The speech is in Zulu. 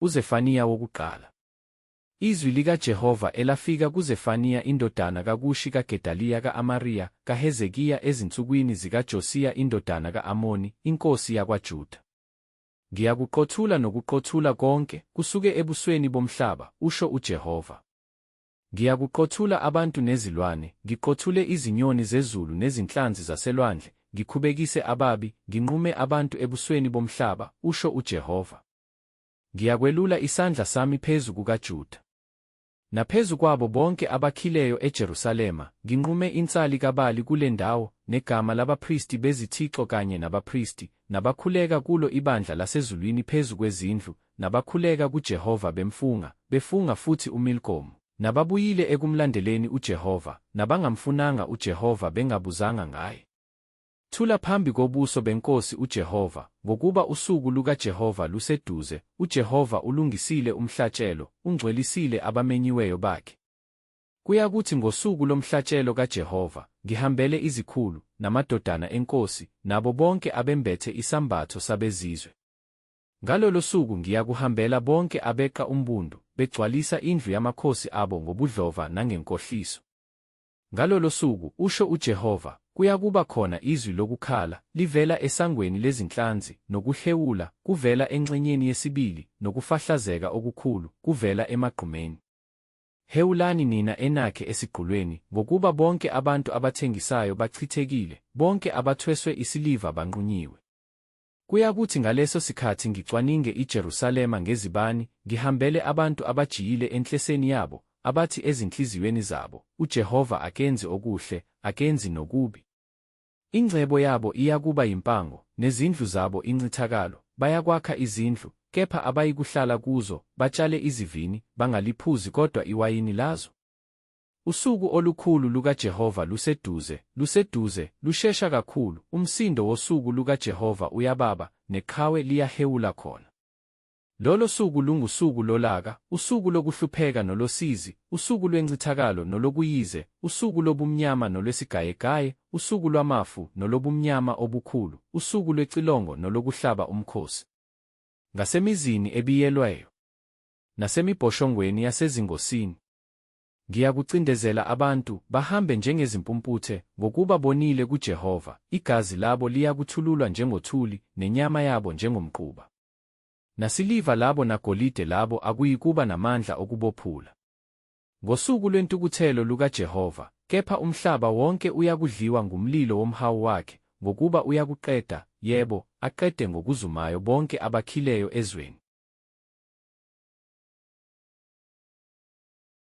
UZefaniya wokuqala. Izwi likaJehova elafika kuZefaniya indodana kaKushi kaGedaliya ka-Amariya kaHezekiya ezinsukwini zikaJosiya indodana ka-Amoni, inkosi yakwaJuda. Ngiyakuqothula nokuqothula konke, kusuke ebusweni bomhlaba, usho uJehova. Ngiyakuqothula abantu nezilwane, ngiqothule izinyoni zezulu nezinhlanzi zaselwandle, ngikhubekise ababi, nginqume abantu ebusweni bomhlaba, usho uJehova. Ngiyakwelula isandla sami phezu kukaJuda. Naphezu kwabo bonke abakhileyo eJerusalema, nginqume insali kaBali kule ndawo, negama labapristi bezithixo kanye nabapristi, nabakhuleka kulo ibandla lasezulwini phezu kwezindlu, nabakhuleka kuJehova bemfunga, befunga futhi uMilkomu. Nababuyile ekumlandeleni uJehova, nabangamfunanga uJehova bengabuzanga ngaye. Thula phambi kobuso beNkosi uJehova, ngokuba usuku lukaJehova luseduze, uJehova ulungisile umhlatshelo, ungcwelisile abamenyiweyo bakhe. Kuyakuthi ngosuku lomhlatshelo kaJehova, ngihambele izikhulu, namadodana enkosi, nabo bonke abembethe isambatho sabezizwe. Ngalolo suku ngiyakuhambela bonke abeqa umbundu, begcwalisa indlu yamakhosi abo ngobudlova nangenkohliso. Ngalolo suku, usho uJehova, kuyakuba khona izwi lokukhala, livela esangweni lezinhlanzi, nokuhhewula, kuvela enxenyeni yesibili, nokufahlazeka okukhulu, kuvela emagqumeni. Hhewulani nina enakhe esigqulweni, ngokuba bonke abantu abathengisayo bachithekile, bonke abathweswe isiliva banqunyiwe. Kuyakuthi ngaleso sikhathi ngicwaninge iJerusalema ngezibani, ngihambele abantu abajiyile enhleseni yabo, abathi ezinhliziyweni zabo, UJehova akenzi okuhle, akenzi nokubi. Ingcebo yabo iyakuba yimpango, nezindlu zabo incithakalo, bayakwakha izindlu, kepha abayikuhlala kuzo, batshale izivini, bangaliphuzi kodwa iwayini lazo. Usuku olukhulu lukaJehova luseduze, luseduze, lushesha kakhulu, umsindo wosuku lukaJehova uyababa, neqhawe liyahhewula khona. Lolo suku lungusuku lolaka, usuku lokuhlupheka nolosizi, usuku lwencithakalo nolokuyize, usuku lobumnyama nolwesigayegaye, usuku lwamafu nolobumnyama obukhulu, usuku lwecilongo nolokuhlaba umkhosi. Ngasemizini ebiyelweyo, nasemibhoshongweni yasezingosini. Ngiyakucindezela abantu, bahambe njengezimpumputhe, ngokuba bonile kuJehova, igazi labo liyakuthululwa njengothuli, nenyama yabo njengomquba. Nasiliva labo nagolide labo akuyikuba namandla okubophula. Ngosuku lwentukuthelo lukaJehova, kepha umhlaba wonke uyakudliwa ngumlilo womhawu wakhe, ngokuba uyakuqeda, yebo, aqede ngokuzumayo bonke abakhileyo ezweni.